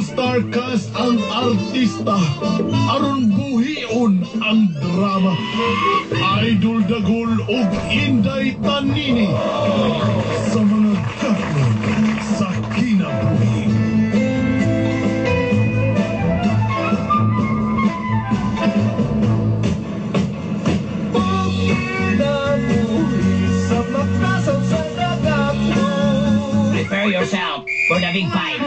all-star cast ang artista aron buhion ang drama. Idol Dagul ug Inday Tanini sa mga gapon sa kinabuhi. Prepare yourself for the big fight.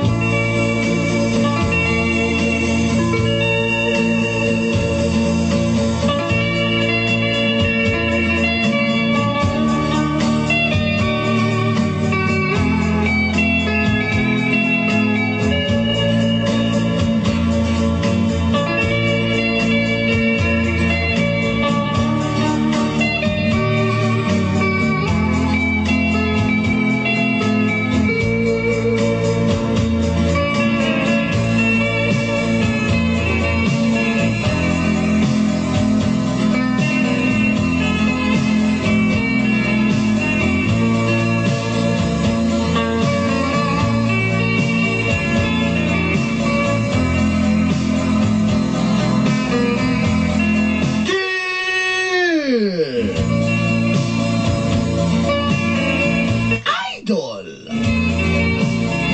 Idol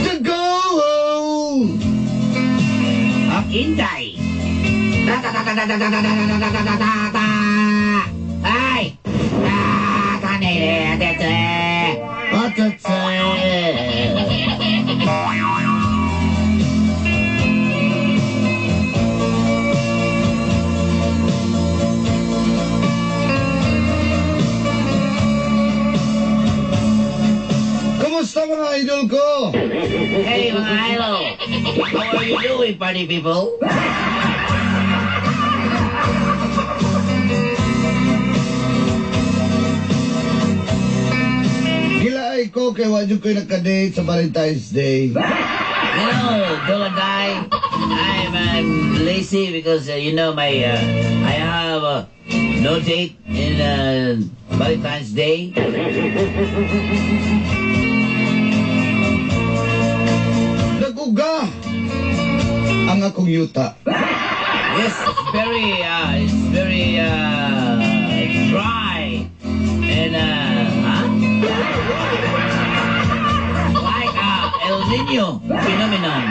Dagul. Ak Inday. Ta ta ta ta ta ta ta ta ta ta ta ta ta ta. Ay! Ah, kanile, tete. Atatse. Kumusta mga idol ko? Hey, mga idol. How are you doing, party people? Gilaay ko kay wa jud ko'y nagka-date sa Valentine's Day. You know, Dolanday, I'm lazy because you know my I have no date in Valentine's Day. Naguga ang akong yuta. Yes, it's very dry and huh? Like El Nino phenomenon.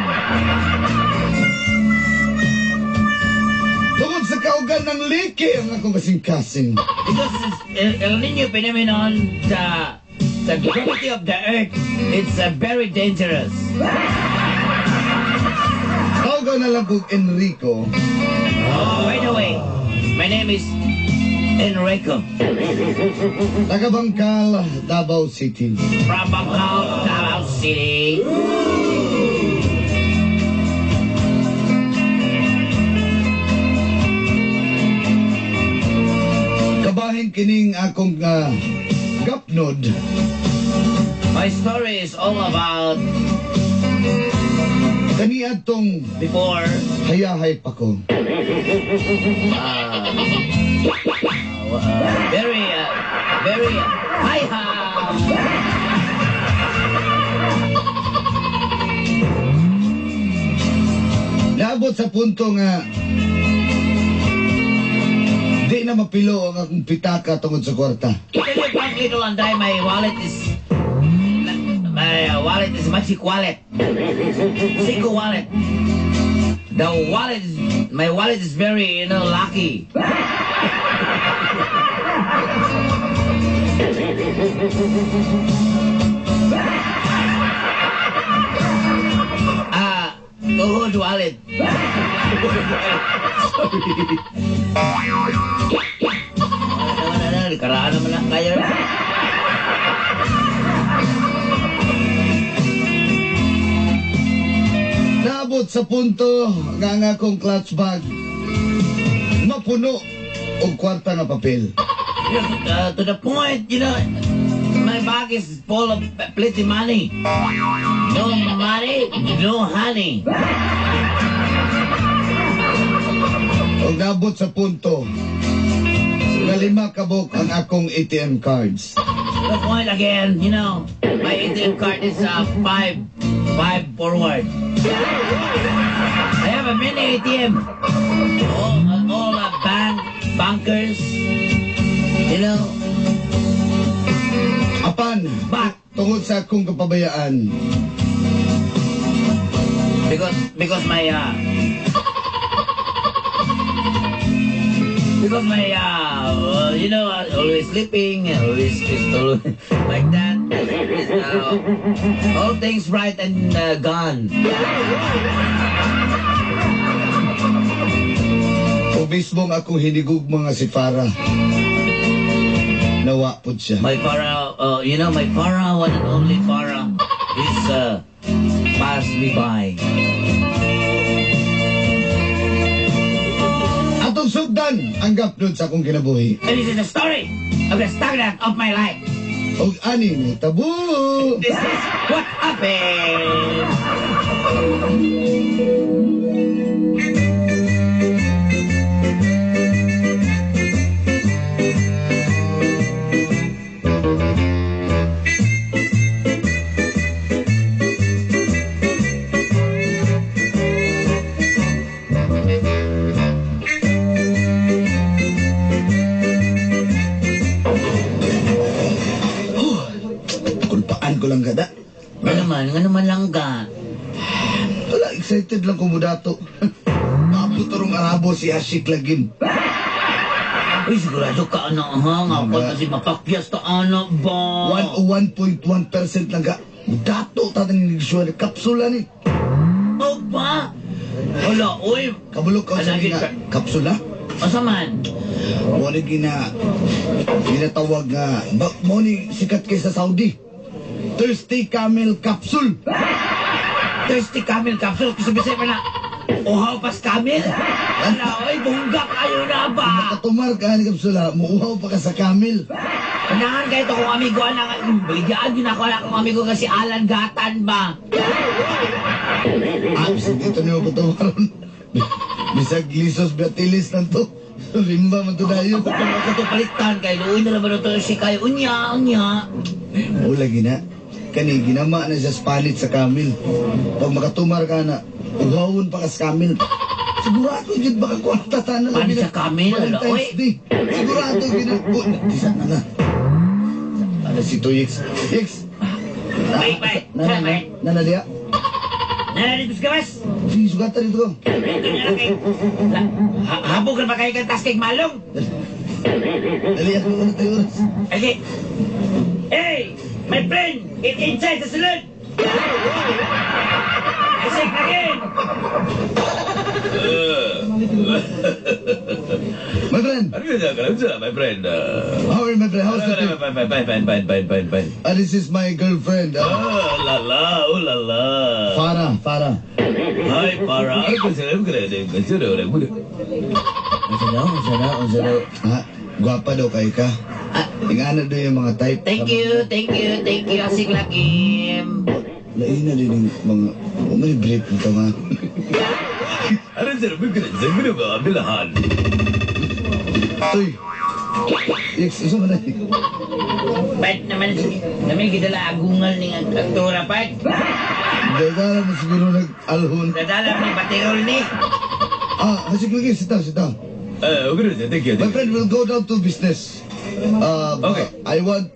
Tungod sa kaugan ng liki ang akong kasing-kasing. Because it's El Nino phenomenon, the gravity of the earth, it's very dangerous. Tawagan na lang kong Enrico. Oh, by the way, my name is Enrico. Taga Bangkal, Davao City. From Bangkal, Davao City. Kabahin kining akong gapnod. My story is all about kaniadtong before hayahay pa ko. Very, very hi ha. Naabot sa punto nga di na mapilo ang akong pitaka tungod sa kwarta. Tell you frankly, Dolanday, my wallet is magic wallet. Cinco wallet. The wallet is my wallet is very lucky. Ah, tuhod wallet. Sorry. Ano, karaan naman na kaya. Naabot sa punto nga ang akong clutch bag mapuno og kwarta nga papel. To the point, my bag is full of plenty money. No money, no honey. Og naabot sa punto nga lima kabuk ang akong ATM cards. To the point again, my ATM card is five. 5 forward. I have a mini ATM. All bankers, you know. Apan, But tungod sa akong kapabayaan, because my because my you know, always sleeping, always always like that. All things right and gone. O mismo ang akong hinigug mga si Farah, nawa pud siya. My Farah, you know, my Farah, one and only Farah, is passed me by. Atong sugdan ang gapnod sa akong kinabuhi. And this is the story of the stagnant of my life. Og ani ni tabo. This is what happened. Kulpaan ko lang kada. Nga naman lang ka. Wala, excited lang ko mudato. Maputorong Arabo si Ashik Lagim. Uy, sigurado ka, ano, ha? Nga ako na si mapakyas ta, ano ba? 101.1% lang ka. Mudato, tatang negosyo ni kapsula ni. Oh, ba? Wala, uy. Kabulok ka sa nga kapsula? Asa man? Mo ni ginatawag nga, mo ni sikat kay sa Saudi. Thirsty Camel Capsule. Thirsty Camel Capsule? Kasi bisay pa na, uhaw pas camel? Wala, oy, bongga kayo na ba? Makatumar ka ni kapsula, muuhaw pa ka sa camel. Kanahan kayo to kung amigo, anak, baligyaan yun ako, anak, kung amigo kasi Alan Gatan ba? Ah, bisag dito niyo patumaron. Bisag lisos Beatilis lang to. Rimba man to dayon. Ako pa to palitan kay luoy na naman ito si kayo. Unya, unya. O lagi na. Kani ginama na siya spalit sa camel. Pag makatumar ka na, uhawon pa ka sa camel. Sigurado yun baka kwarta ta na Paano sa camel? Valentine's Day. Sigurado yun na. Oh, tisa na na. Ano si Tuyix? Yix! Bye, bye. Nana, nana diya. Nana dito sa gawas. Sige, sugatan dito ko. Habog na ba kayo kang tas kay Malong? Dali, ako na tayo oras. Okay. Hey, my friend, get inside the saloon. I say again. My friend. My friend. How are you, my friend? How's the trip? Fine, fine, fine, fine, fine, fine, fine. This is my girlfriend. Oh, la la, oh la la. Farah, Farah. Hi, Farah. Unsa daw? Ha? Gwapa daw kay ka. Ingana daw yung mga type. Thank you, thank you, thank you, Asik Lakim. Lain na din yung mga... Oh, may brief nito nga. Uy! Yex, isa mo na eh. Pat naman, namin gidala agungal ni ang aktora, Pat. Dadala mo siguro nag-alhon. Dadala mo patirol ni. Ah, Asik Lakim, sit down, sit down. Thank you. My friend, we'll go down to business. Okay. I want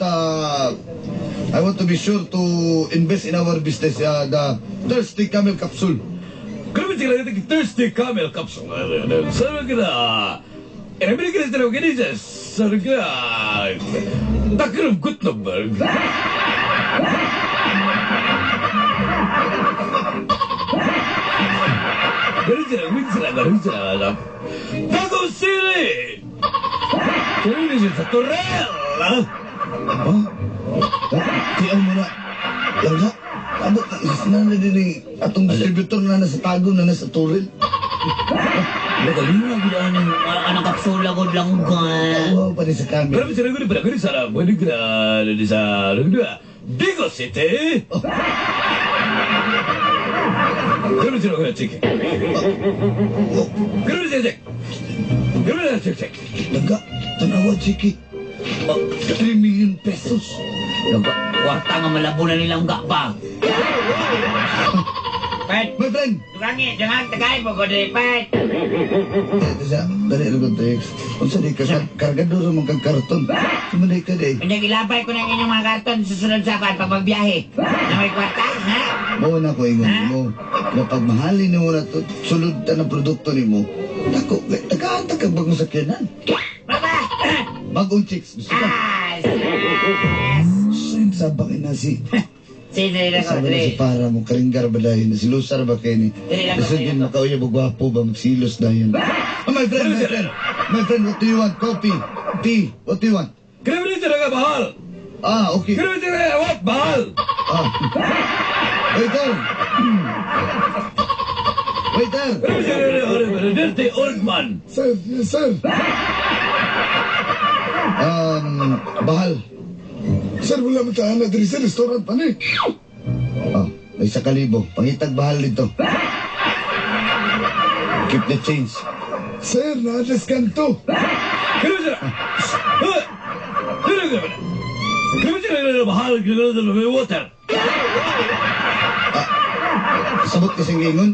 to be sure to invest in our business, the Thirsty Camel Capsule. Thirsty Camel Capsule. Bago City! Sa Torel! Huh? Tiyaw mo na. Langga. Abot na, na din eh. Atong distributor na nasa Tagum na nasa Torel. Magaling na gud anang kapsula gud langga. Wow, pa rin sa camel. Pero sa naguri pa sa sa Bigo City. Pero sa naguri check. Pero sa check. Pero sa check. Langga, tanawa, Chiki. 3 million pesos. Langga, kwarta nga malabo na nilang ga pa. Pat, My friend! dugangi, jangan tagay mo ko diri, Pat. Ito siya, dali lang ko text. Unsa di ka, kargador sa mga karton. Sumunay ka di. Unya gilabay ko ng inyong mga karton susunod sa kwan pag magbiyahe. Na may kwarta, ha? Mao na ko ingon mo. Nga pag mahalin nimo na to, sulod ta ng produkto nimo. Dako, tagaan ta kag bagong sakyanan. Baba! Bagong chicks, gusto ka? Ah, sus! Sa bakin na si Sige, dali lang ko, Sabi na dali. si para mo, karinggar ba dahil? Si Lusar ba kayo ni? Dali lang ko, Gusto dali din lang ko. makauya ba gwapo ba? Magsilos dahil. Oh, my friend, my friend. My friend, what do you want? Coffee, tea, what do you want? Bahal. Ah, okay. What bahal? Ah. Waiter! Waiter! Dirty old man. Sir, yes, sir. Bahal. Sir, wala man tayo na diri sa restaurant pa ni. Oh, may 1,000. Pangitag bahal dito. Keep the change. Sir, na-address kanto. Bahal water. Sabot kasing ingon.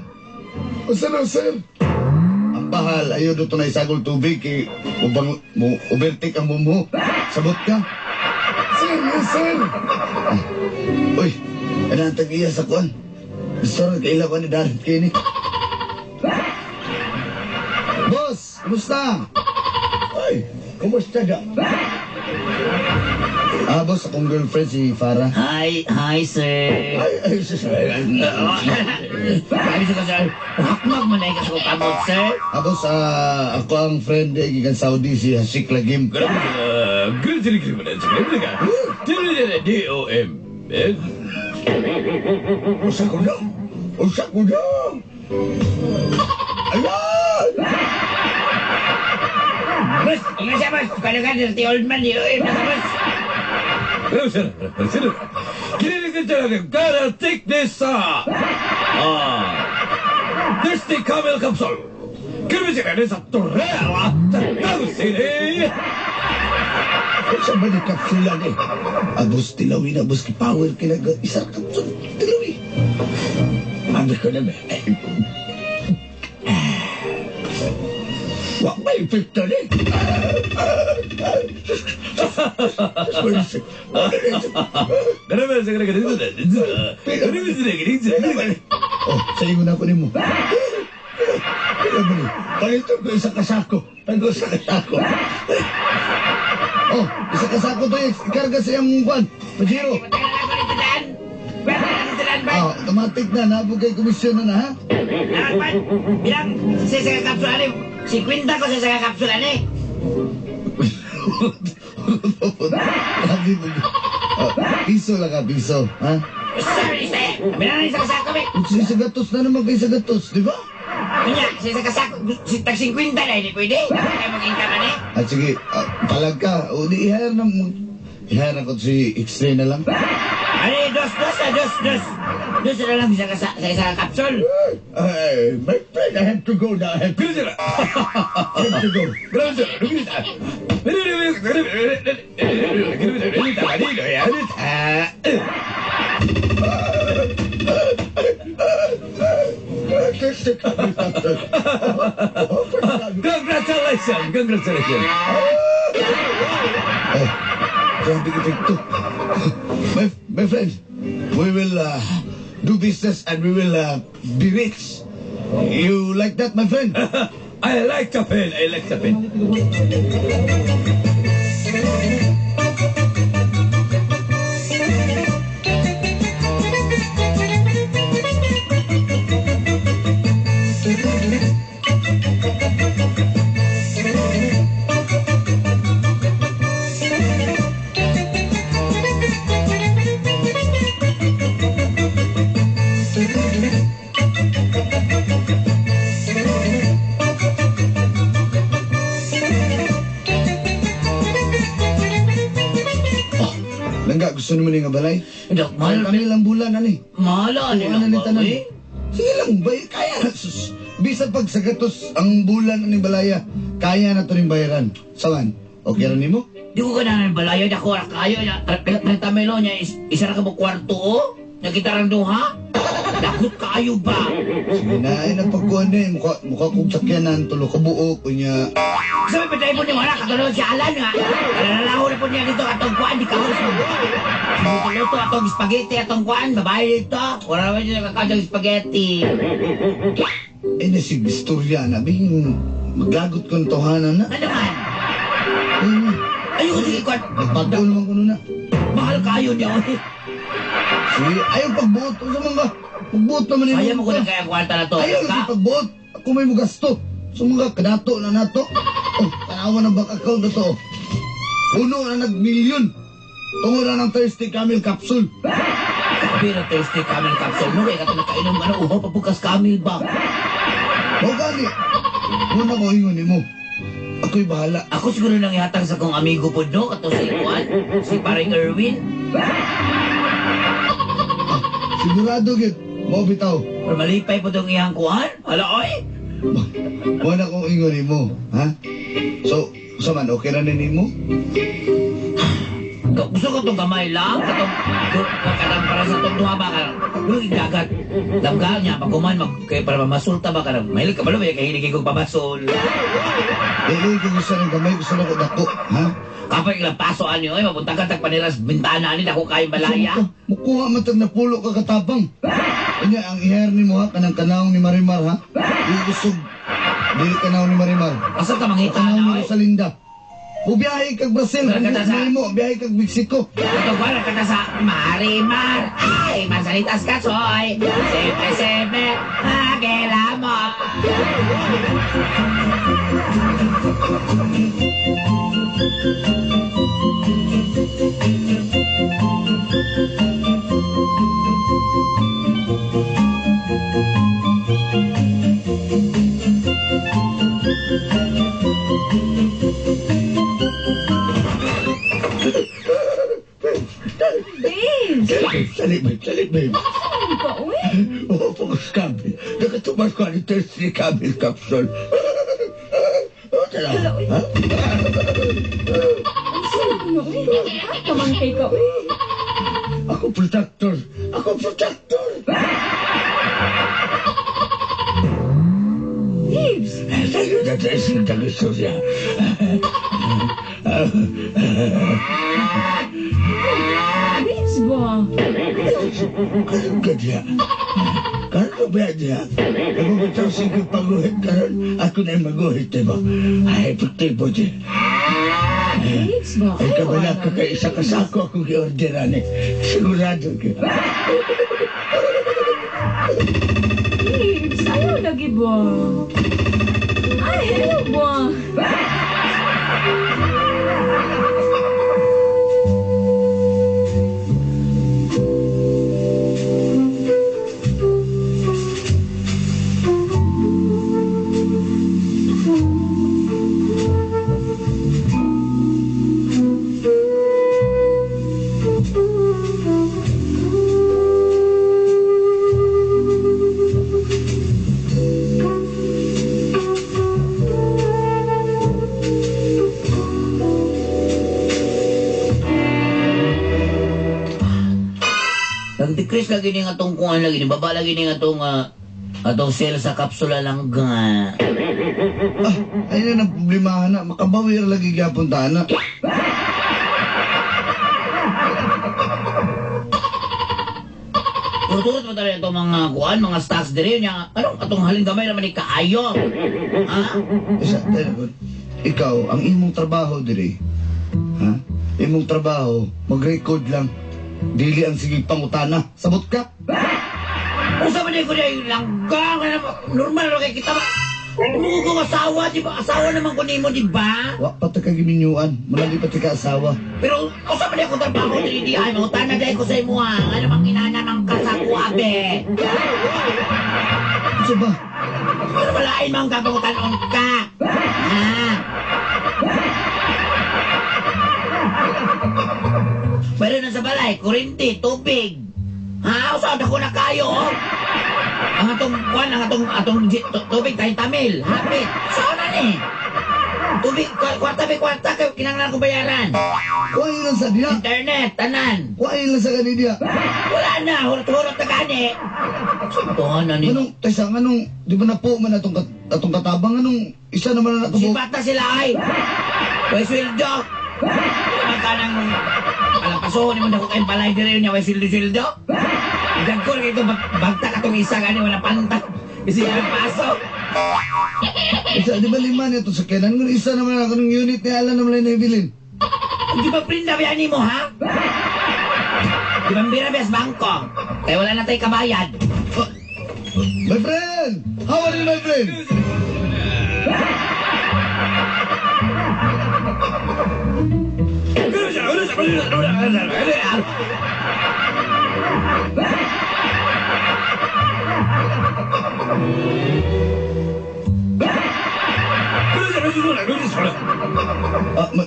Unsa na, sir? Ang bahal, ayaw dito na isagol tubig kay ubang mo overtake ang mumho. Sabot ka. Sir, yes, sir. Uy, ano ang tag-iya sa kuan? Restaurant kaila ko ni Darren Kenny. Boss, kumusta? Ay, kumusta da? Ah, boss, akong girlfriend si Farah. Hi, hi, sir. Ay, ay, sir. Sabi sa sir, hakmag man ay ka sa kamot, sir. Ah, boss, ako ang friend eh, gikan Saudi, si Hashik Lagim. D-O-M. Usa ko na. Usa ko na. Ayan! Boss, ingat siya, boss. Paano ka, dirty old man, di na ka, boss. Gotta take this Thirsty Camel Capsule. Unsa ba ni kapsula ni? Ah, boss, tilawi na, boss, power kinaga. Isa kapsul, tilawi. Ano ko na ba? Wa may epekto ni. Oh, sa ingon ako nimo. Palito ko isa kasako. Palito sa kasako. Oh, isa kasako to, ikarga sa iyang kwan. Pajero. Ah, automatic na, nabugay komisyon na na, ha? Bilang sa isa ka kapsula ni, 50 ko sa isa ka kapsula ni. Grabe mo. Oh, piso lang ka, piso, ha? Sorry, sir. Bilang isa kasako, be. Sa gatos na naman kayo sa gatos, di ba? Kunya, sa isa kasako, tag 50 na, hindi pwede. Kaya mag-income na ni. Ah, sige, palag ka. O, di, i-hire na mo. I-hire na ko si X-ray na lang. Ano, dos, dos, dos, dos. Dos na lang sa isa ka kapsul. Ay, my friend, I have to go now. I have to go. Congratulations! Congratulations! Oh, grabe epekto. My friend, we will do business and we will be rich. You like that, my friend? I like the pen. I like the pen. Langga, gusto naman nga balay? Dok, Mahal mahal. kami lang bulan, ani. Mahal, ano Ano lang ni ba, tanan? eh? Sige lang, bay, kaya na. Sus, bisan pag sa gatos ang bulan ani balaya, kaya na to ning bayaran. Sawan, okay ra nimo? Di ko ganahan balaya, dako ra kayo. Pilat na tamelo niya, isa ra ka mo kwarto, oh. Nagitarang duha? Dagot kaayo ba? Sige na, ay napagkuhan na eh. Mukha kong sakyanan, tulo ka buok, unya. Sabi pa tayo po niya, wala katulog si Alan nga. Nalalaro na po niya dito atong kuan, di kahos mo. Luto-luto atong spaghetti atong kuan, babae dito. Wala naman siya nakakaon spaghetti. Eh, nasig istorya na, bing maglagot kong tohanan na. Ano man? Eh, Ayoko sige kuan. nagbago naman ko na. Mahal kayo niya. Oy. Sige, ayaw pagbuot. Unsa man ka? Pagbuot naman Kaya mo ko na kaya kwarta na to. Ayaw Ka? lagi pagbuot. Ako may mugasto. Sumangga, kadato na nato. Oh, tanawa ng bank account na to. Puno na nagmilyon. Tungo na ng Thursday Camel Capsule. Pero thirsty camel capsule no kaya kato nakainom ano uhaw pa bukas camel ba? O gani. Muna ko ingon nimo. Ako'y bahala. Ako siguro nang ihatag sa kong amigo po no kato si kuan, si paring Erwin. Sigurado gid. Mo bitaw. Pero malipay po tong iyang kuan. Hala oy. Muna kong ingon nimo, ha? So, sa man okay ra ni nimo? Gusto ko tong gamay lang katong katong para sa tong duha ba ka. Lugi dagat. Langga niya pag kuman mag kay para mamasulta ba ka mahilig ka ba kay hilig kong pamasol. Dili ko gusto ng gamay, gusto na ko dako, ha? Kapag ilang paso ani oy mapunta ka tag paniras bintana ani dako kay balaya. Mukuha man tag napulo ka katabang. Unya ang iher nimo ha kanang kanawng ni Marimar ha. Dili kusog. Dili kanawng ni Marimar. Asa ta mangita Kanawng na ni oy? Rosalinda. Bubiyahe kag Brazil, Wala ka na sa- mo, biyahe kag Mexico. Ito ba kata sa Marimar? Ay, mansanitas ka, soy. Siyempre, siyempre, agela mo. Babes! Salit, babe. Salit, babe. Ano ka, uy? Oh, focus camel. Nakatumas ko ang thirsty camel capsule. Oh, tara. Hala, uy. Ha? Ang sarap mo, uy. Ah, kamangkay ka, uy. Ako protector. Ako protector. Babes! Sa'yo na tayo sa istorya. Babes ba? Karon ka diya. Karon ka ba diya? Nagugutaw sige paguhit karon. Ako na maguhit, diba? Ay, epektibo diya. Babes ba? Ay, kabala wala. ka kay isa ka sako akong gi-orderan eh. Sigurado ka. Babes, ayaw lagi ba? Ay, ayaw ba? Nag-decrease lagi ni nga atong kuan lagi ni baba lagi ni nga atong atong sale sa kapsula lang ga. Ah, ayun na ang problema na. Makabawi ra lagi gyapon ta na. Turut-turut pa talaga itong mga kuan, mga stocks diri niya. Anong atong halin gamay naman ni kaayo? Ha? Isa, tayo, ikaw, ang imong trabaho diri, ha? Imong trabaho, mag-record lang. Dili ang sige pangutana. Sabot ka. Usa man ko niya yung langga, normal ra kay kita ba? Umugo ko asawa, di ba? Asawa naman ko nimo, di ba? Wa pa ta ka giminyuan. Mulagi pa ta ka asawa. Pero usa man akong trabaho diri di ay mangutana dai ko sa imo ha. Ano mang inana mang kasakuha be? Unsa ba? Pero walain mang kapangutanon ka. Ha? Meron na sa balay, kurinti, tubig. Ha? Usa ko na kayo, oh. Ang atong kuan, ang atong atong tubig tayo tamil, hapit. Saan na ni? Tubig, kwarta may kwarta kay kinahanglan ko bayaran. Kuha lang sa diya. Internet, tanan. Kuha lang sa gani diya. Wala na, hurot-hurot na gani. Tungan na ni. Anong, taysa, anong, di ba na po man atong, atong katabang, anong, isa naman na nakabuk. Sipat na sila ay. Way sweldo. Wala ka nang palapasohon mo na ko kayong balay dire niya way sweldo-sweldo. Dagkor kay itong bagtak atong isa gani wala pantag. Bisi ang paso. Isa, di ba lima niya itong sakyanan? Ngunit isa naman na kanong unit ni Alan naman na ibilin. Di ba prinda ba mo ha? Di ba bira bes bangko? Kaya wala na tayo kabayad. My friend! How are you, my friend?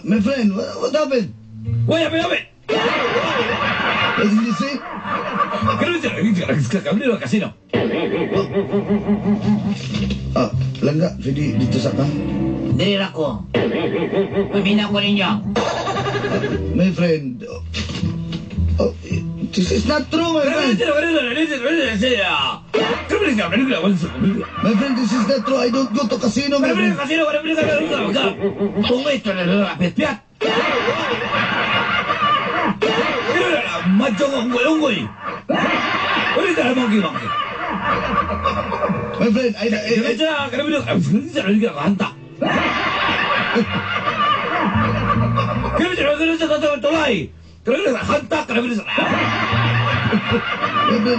My friend, what happened? What happened? What did you say? Casino. Langga, pwede dito sa ka? Dili ra ko. Paminaw ko ninyo. My friend, oh, this is not true, my friend. My friend, this is not true. I don't go to casino, my friend. My friend, I My friend,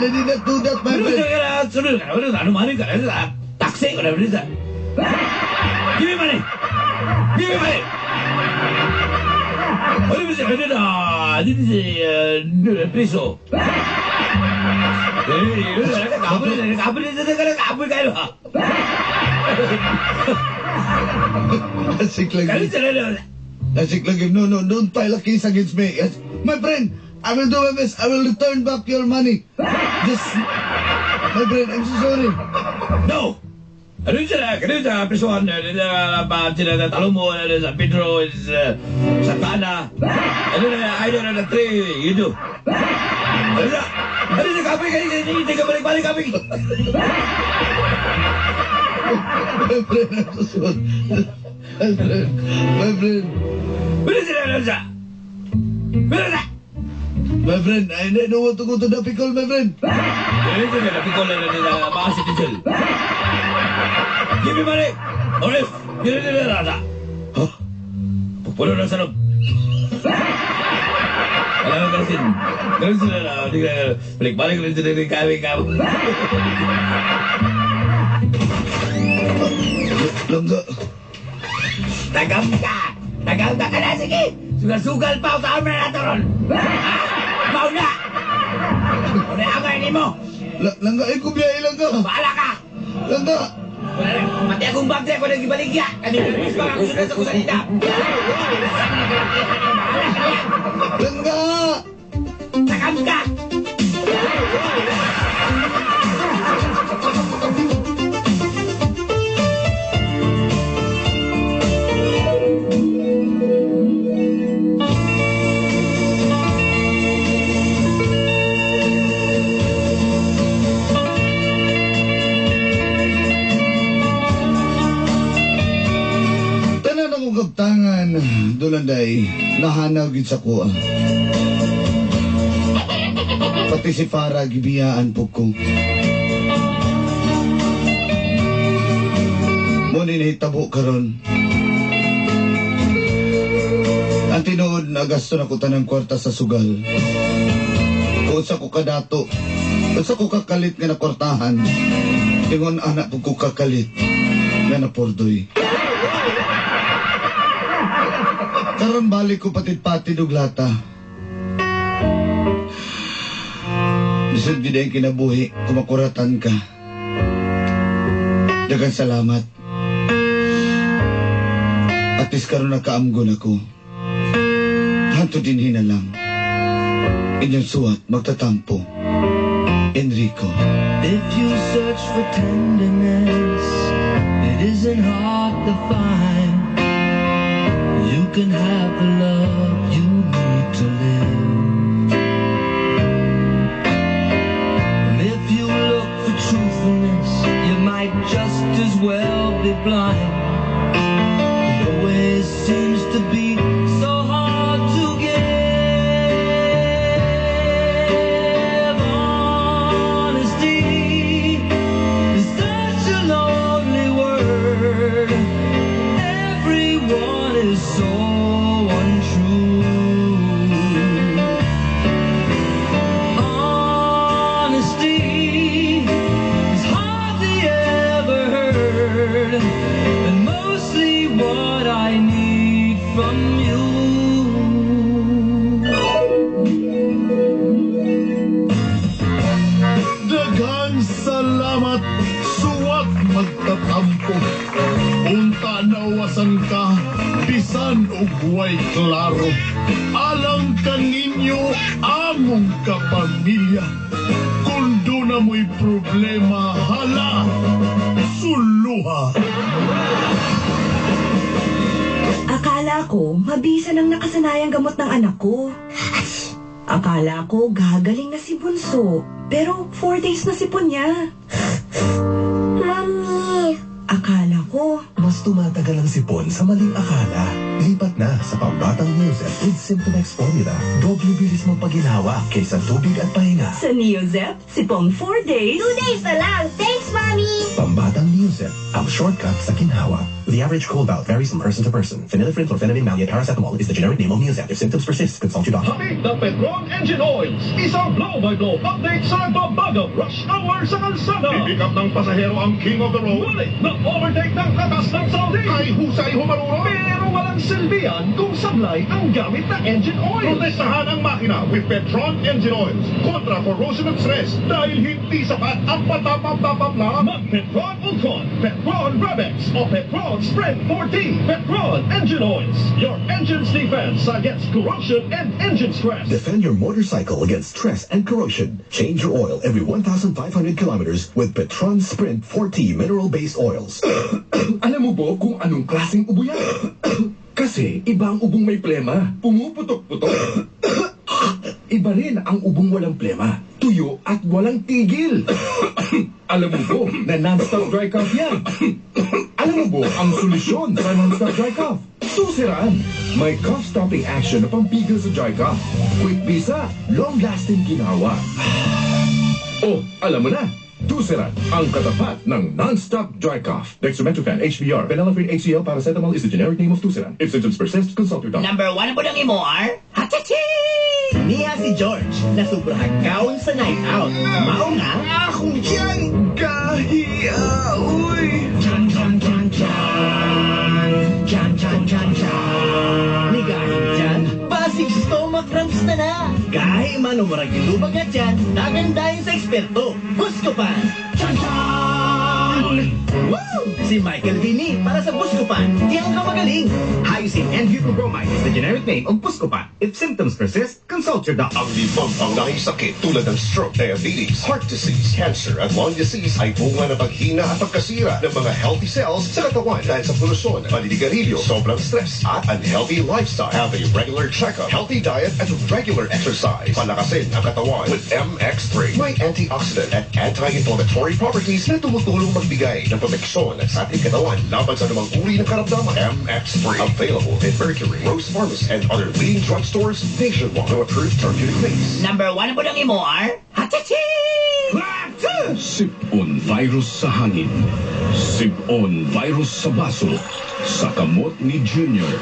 I did not do that, my friend. Taxi, give me money. Give me money. Piso. Asik lagi. Asik lagi. No, no, don't file a case against me. Yes. My friend, I will do my best. I will return back your money. Just, my friend, I'm so sorry. No! Pedro, Santana. I don't know, My friend, I'm so sorry. My friend, my friend. My friend, I don't want to go to the pickle, my friend. Give me money! Or else, huh? Pupuno na sa loob. Alam mo, Garcin. Garcin na, balik-balik rin sila ng kami-kami. Langga. Tagam ka! Tagam ka ka na, sige! Sugal-sugal pa ako sa amin na ito ron! Ha? Mau na! Una angay ni mo! Langga, ay kubiyahe, langga! Bahala ka! Langga! Wala na, pati akong bag ako nag-ibaligya! Kanina mismo ako sunod sa kusalita! Bahala ka na! Langga! Tagam ka! Tanan akong kaptangan, Dulanday, nahanaw gid sa kuha. Pati si Farah, gibiyaan po ko. Muna nahitabo karon. Ang tinuod na gasto na ko tanang kwarta sa sugal. Kung sa ko kadato, kung sa ko kakalit nga nakwartahan, ingon anak po ko kakalit nga napordoy. Karon balik ko patid-patid og lata. Bisag gid ang kinabuhi, kumakuratan ka. Daghang salamat. At least karon nakaamgon ako. Hanto din hinalang. Inyong suwat magtatampo. Enrico. If you search for tenderness, it isn't hard to find. can have the love you need to live. And if you look for truthfulness, you might just as well be blind. It always seems to be so hard to give. Honesty is such a lonely word. Everyone is so untrue. Honesty is hardly ever heard, and mostly what I need from you. Daghang salamat, suwat magtatampo. Unta nawasan ka, bisan og way klaro. Alang kaninyo among kapamilya. Kung duna mo'y problema, hala, suluha. Akala ko, mabisa ng nakasanayang gamot ng anak ko. Akala ko, gagaling na si Bunso. Pero 4 days na sipon niya. Mommy. Akala ko, Mas tumatagal ang sipon sa maling akala. Lipat na sa pambatang Neozep with Symptomex formula. Doble bilis magpaginhawa kaysa tubig at pahinga. Sa Neozep, sipong 4 days. 2 days na lang. Thanks, Mommy. Pambatang Neozep, ang shortcut sa ginhawa. The average cold bout varies from person to person. Phenylephrine, chlorphenamine maleate, paracetamol is the generic name of Neozep. If symptoms persist, consult your doctor. Hatid ng Petron Engine Oils. Isang blow-by-blow update sa nagbabagang rush hour sa kalsada. Pick up ng pasahero ang king of the road. Ngunit na-overtake ng katas ng Saudi. Kay husay humaruro. Pero walang silbihan kung sablay ang gamit na engine oil. Protektahan ang makina with Petron Engine Oils. Kontra corrosion at stress dahil hindi sapat ang patapap-tapap lang. Mag-Petron Ultron, Petron Revex, o Petron Sprint 4T. Petron Engine Oils. Your engine's defense against corrosion and engine stress. Defend your motorcycle against stress and corrosion. Change your oil every 1,500 kilometers with Petron Sprint 4T mineral-based oils. Alam mo ba kung anong klaseng ubo yan? Kasi iba ang ubong may plema. Pumuputok-putok. Iba rin ang ubong walang plema. Tuyo at walang tigil. Alam mo ba na non-stop dry cough yan? Alam mo ba ang solusyon sa non-stop dry cough? Tuseran! May cough-stopping action na pampigil sa dry cough. Quick bisa, long-lasting ginhawa. Oh, alam mo na. Tuseran, ang katapat ng non-stop dry cough. Dextromethorphan, HBr, phenylephrine HCl, paracetamol is the generic name of Tuseran. If symptoms persist, consult your doctor. Number 1 po ng imo, R. Hachachi! Niya si George na sobrang kaon sa night out. Mao nga, Akong tiyan gahiya, uy. Chan, chan, chan, chan. Chan, chan, chan, chan. Nigahing tiyan, basig stomach cramps na na. Gahi man o murag gilubag nga tiyan, dagan dayon sa eksperto. Buscopan. Chan, chan! Woo! Si Michael Vini para sa Buscopan. Diyan ka magaling. Hyoscine and butylbromide is the generic name of Buscopan. If symptoms persist, consult your doctor. Ang limang pangunahing sakit tulad ng stroke, diabetes, heart disease, cancer at lung disease ay bunga ng paghina at pagkasira ng mga healthy cells sa katawan dahil sa polusyon, paninigarilyo, sobrang stress at unhealthy lifestyle. Have a regular checkup, healthy diet at regular exercise. Palakasin ang katawan with MX3. May antioxidant at anti-inflammatory properties na tumutulong magbigay ng proteksyon sa ating katawan laban sa anumang uri ng karamdaman. MX3. Available in Mercury, Rose Pharmacy, and other leading drugstores nationwide. No approved therapeutic claims. Number 1 po ng imo, R. Hachachi! Sipon virus sa hangin. Sipon virus sa baso. Sa kamot ni Junior.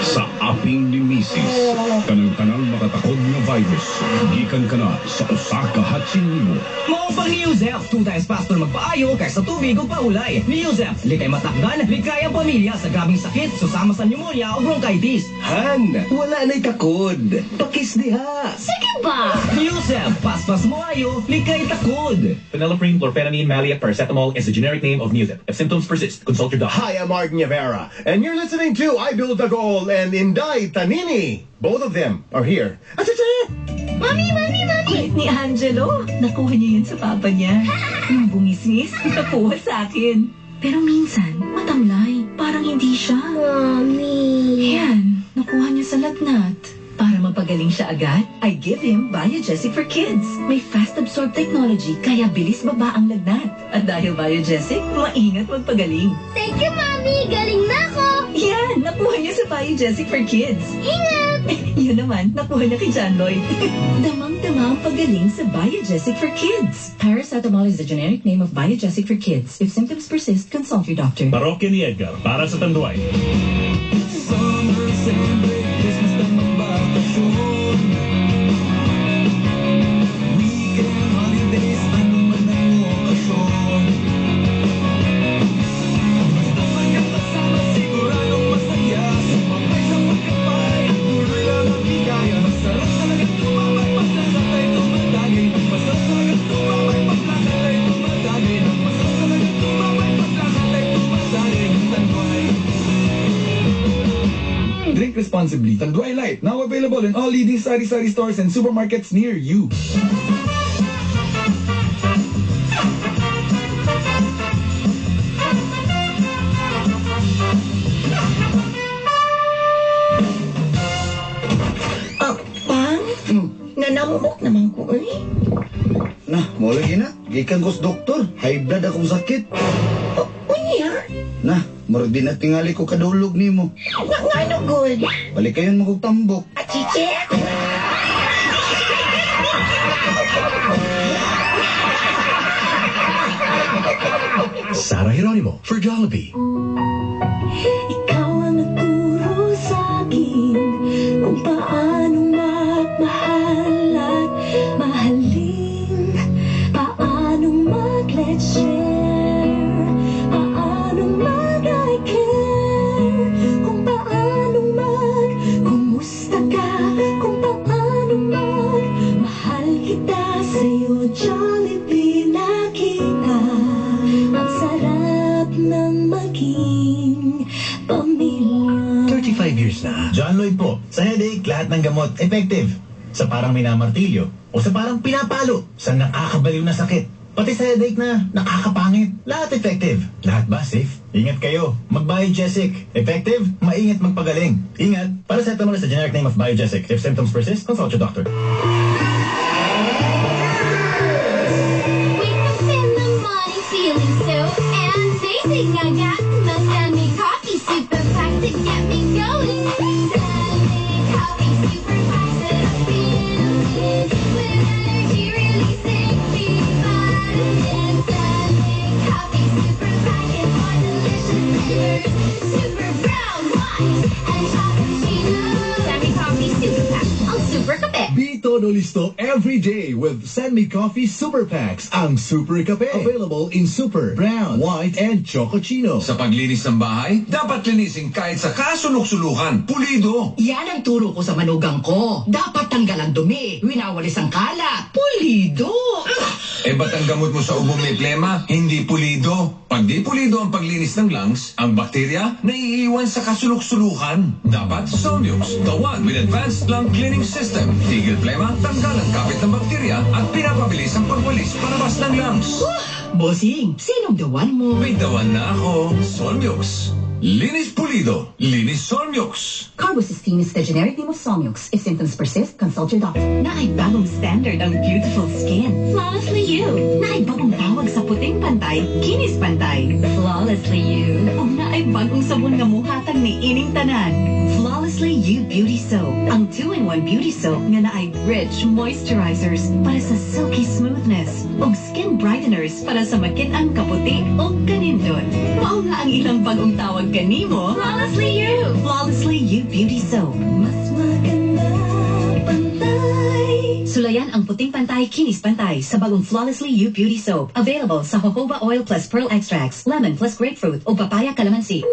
Sa aping ni Mrs. Kanang-kanang makatakod nga virus. Gikan ka na sa usa ka hatching nimo. Mao pang Neozep, 2 times faster magpaayo kaysa tubig ug paulay. Neozep, likay matakdan, likay ang pamilya sa grabeng sakit, susama sa pneumonia o bronchitis. Han, wala na'y takod. Pakis diha. Sige ba? Neozep, paspas mo ayo, likay takod. Phenylephrine, chlorphenamine maleate, paracetamol is the generic name of Neozep. If symptoms persist, consult your doctor. Hi, I'm Art Nievera, and you're listening to Idol Dagol and Inday Tanini. Both of them are here. Achacha! Mommy, Mommy, Mommy! Kulit ni Angelo. Nakuha niya yun sa papa niya. Yung bungisngis, nakuha sa akin. Pero minsan, matamlay. Parang hindi siya. Mommy. Yan. Nakuha niya sa lagnat. Para mapagaling siya agad, I give him Biogesic for Kids. May fast-absorb technology kaya bilis baba ang lagnat. At dahil Biogesic, maingat magpagaling. Thank you, Mommy! Galing na ako! Yan! Nakuha niya sa Biogesic for Kids. Ingat! Yun naman, nakuha niya kay John Lloyd. Damang-dama ang pagaling sa Biogesic for Kids. Paracetamol is the generic name of Biogesic for Kids. If symptoms persist, consult your doctor. Parokya ni Edgar para sa Tanduay. Summer, sem break, Christmas na magbakasyon. Weekend, holidays, ano man ang okasyon. Basta magkakasama, siguradong masaya. Sumabay sa pagkapay, tuloy lang ang bigaya. Masarap talaga tumamay, paglakad ay tumatagay. Masarap talaga tumamay, paglakad ay tumatagay. Masarap talaga tumamay, paglakad ay tumatagay. Tanduay. Drink responsibly. Tanduay Light, now available in all leading sari-sari stores and supermarkets near you. Ah, Pang, nanamok naman ko eh. Na, mo lagi na. Gikan ko sa doktor. High blood akong sakit. Unya? Na, murag di na tingali ko kadulog nimo. Nga ngano good? Balik kayon mo kog tambok. Achiche? Sarah Geronimo for Jollibee. Ikaw ang nagturo sa akin kung paano magmahal at mahalin. Paano mag-let's share, paano mag-I care, kung paano mag, kumusta ka, kung paano mag, mahal kita sa'yo, Jollibee nakita. Ang sarap ng maging pamilya. 35 years na. John Lloyd po, sa headache, lahat ng gamot, effective. Sa parang minamartilyo o sa parang pinapalo, sa nakakabaliw na sakit. Pati sa headache na nakakapangit, lahat effective. Lahat ba safe? Ingat kayo. Mag-Biogesic. Effective, maingat magpagaling. Ingat. Paracetamol is the generic name of Biogesic. If symptoms persist, consult your doctor. Wake up in the morning feeling so amazing. I got my San Mig Coffee Super Pack to get me going. San Mig Coffee Super Pack that I feel with energy releasing B vitamins. San Mig Coffee Super Pack and more delicious flavors. Super brown, white, and chococino. San Mig Coffee Super Pack. Ang super kape. Be todo listo every day with San Mig Coffee Super Packs. Ang Super Kape. Available in Super, Brown, White, and Chococino. Sa paglinis ng bahay, dapat linisin kahit sa kasulok-sulukan. Pulido! Yan ang turo ko sa manugang ko. Dapat tanggal ang dumi, winawalis ang kalat, pulido. Eh ba't ang gamot mo sa ubong may plema? Hindi pulido. Pag di pulido ang paglinis ng lungs, ang bakterya naiiwan sa kasulok-sulukan. Dapat Solmux, the one with advanced lung cleaning system. Tigil plema, tanggal ang kapit ng bakterya at pinapabilis ang pagwalis palabas ng lungs. Bossing, sinong the one mo? May the one na ako, Solmux. Linis pulido, linis Solmux. Carbocisteine is the generic name of Solmux. If symptoms persist, consult your doctor. Naay bagong standard ang beautiful skin. Flawlessly You. Naay bagong tawag sa puting pantay, kinis pantay. Flawlessly You. Ug naay bagong sabon nga muhatag ni ining tanan. Flawlessly You Beauty Soap. Ang 2-in-1 beauty soap nga naay rich moisturizers para sa silky smoothness ug skin brighteners para sa makit-ang kaputi ug kanindot. Mao nga ang ilang bagong tawag kanimo. Flawlessly You. Flawlessly You Beauty Soap. Mas maganda pantay. Sulayan ang puting pantay, kinis pantay sa bagong Flawlessly You Beauty Soap. Available sa jojoba oil plus pearl extracts, lemon plus grapefruit o papaya calamansi.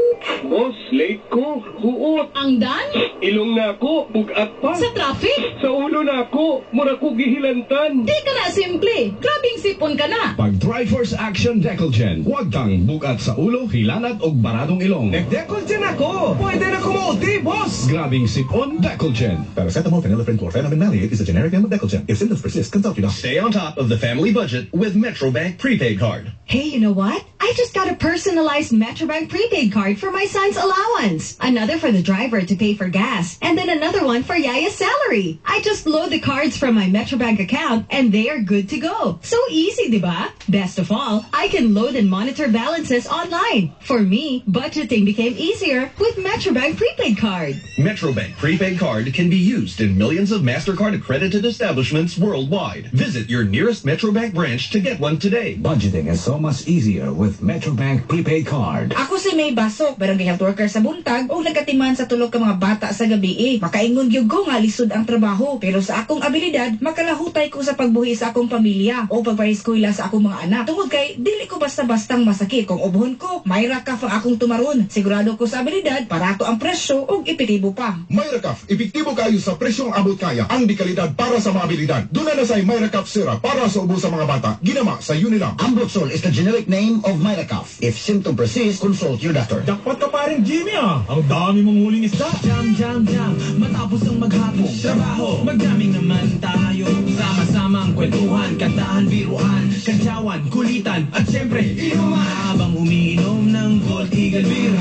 Boss, late ko. Huot. Ang dan? Ilong na ako. Bugat pa. Sa traffic? Sa ulo na ako. Mura ko gihilantan. Di ka na simple. Grabing sipon ka na. Pag Triforce Action Decolgen, huwag kang bugat sa ulo, hilanat o baradong ilong. Nag-Decolgen ako! Pwede na kumulti, boss! Grabing sipon, Decolgen. Paracetamol, phenylephrine, chlorphenamine maleate is the generic name of Decolgen. If symptoms persist, consult your doctor. Stay on top of the family budget with Metrobank Prepaid Card. Hey, you know what? I just got a personalized Metrobank prepaid card for my son's allowance. Another for the driver to pay for gas. And then another one for Yaya's salary. I just load the cards from my Metrobank account and they are good to go. So easy, diba? Best of all, I can load and monitor balances online. For me, budgeting became easier with Metrobank prepaid card. Metrobank prepaid card can be used in millions of MasterCard accredited establishments worldwide. Visit your nearest Metrobank branch to get one today. Budgeting is so much easier with Metrobank prepaid card. Ako si May Basok, barangay health worker sa buntag ug nagkatiman sa tulo ka mga bata sa gabi eh. Makaingon gyud ko nga lisod ang trabaho, pero sa akong abilidad makalahutay ko sa pagbuhi sa akong pamilya o pagpaeskwela sa akong mga anak. Tungod kay dili ko basta-bastang masakit kung ubuhon ko, Myra Cough ang akong tumaron. Sigurado ko sa abilidad, barato ang presyo ug epektibo pa. Myra Cough, epektibo kayo sa presyong abot kaya. Ang dekalidad para sa mga abilidad. Duna na sa Myra Cough syrup para sa ubo sa mga bata. Ginama sa Unilab. Ambroxol is the generic name of Myracough. If symptom persists, consult your doctor. Jackpot ka paring Jimmy ah! Ang dami mong huling isda. Jam, jam, jam, matapos ang maghapong trabaho, magjamming naman tayo. Sama-samang kwentuhan, kantahan, biruan, kantsawan, kulitan, at syempre, inuman. Habang umiinom ng Gold Eagle Beer.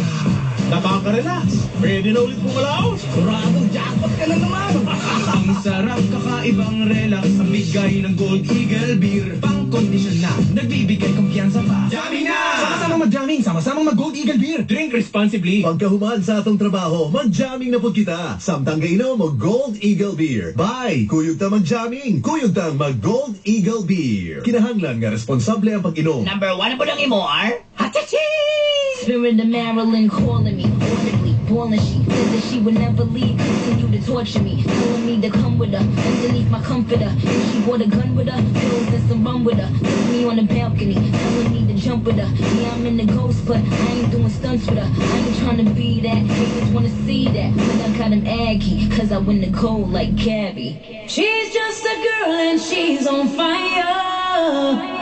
Nakaka-relax. Pwede na ulit pumalaos. Sigurado, jackpot ka na naman. Ang sarap, kakaibang relax. Ang bigay ng Gold Eagle Beer. Pang-kondisyon na, nagbibigay kumpiyansa pa. Jamming na! Sama-samang mag-jamming, sama-samang mag-Gold Eagle Beer. Drink responsibly. Pagkahuman sa atong trabaho, mag-jamming na pud kita. Samtang gainom og Gold Eagle Beer. Bye! Kuyog ta mag-jamming. Kuyog tang mag-Gold Eagle Beer. Kinahanglan nga responsable ang pag-inom. Number one po ng imo, R. Hachachi! Spirit of Marilyn calling me audibly, bawling. She said that she would never leave, continue to torture me, telling me to come with her underneath my comforter. And she brought a gun with her, pills and some rum with her. Took me on the balcony, telling me to jump with her. Yeah, I'm in the ghost, but I ain't doing stunts with her. I ain't trying to be that. Haters wanna see that, but I got 'em aggy, 'cause I win the gold like Gabby. She's just a girl and she's on fire.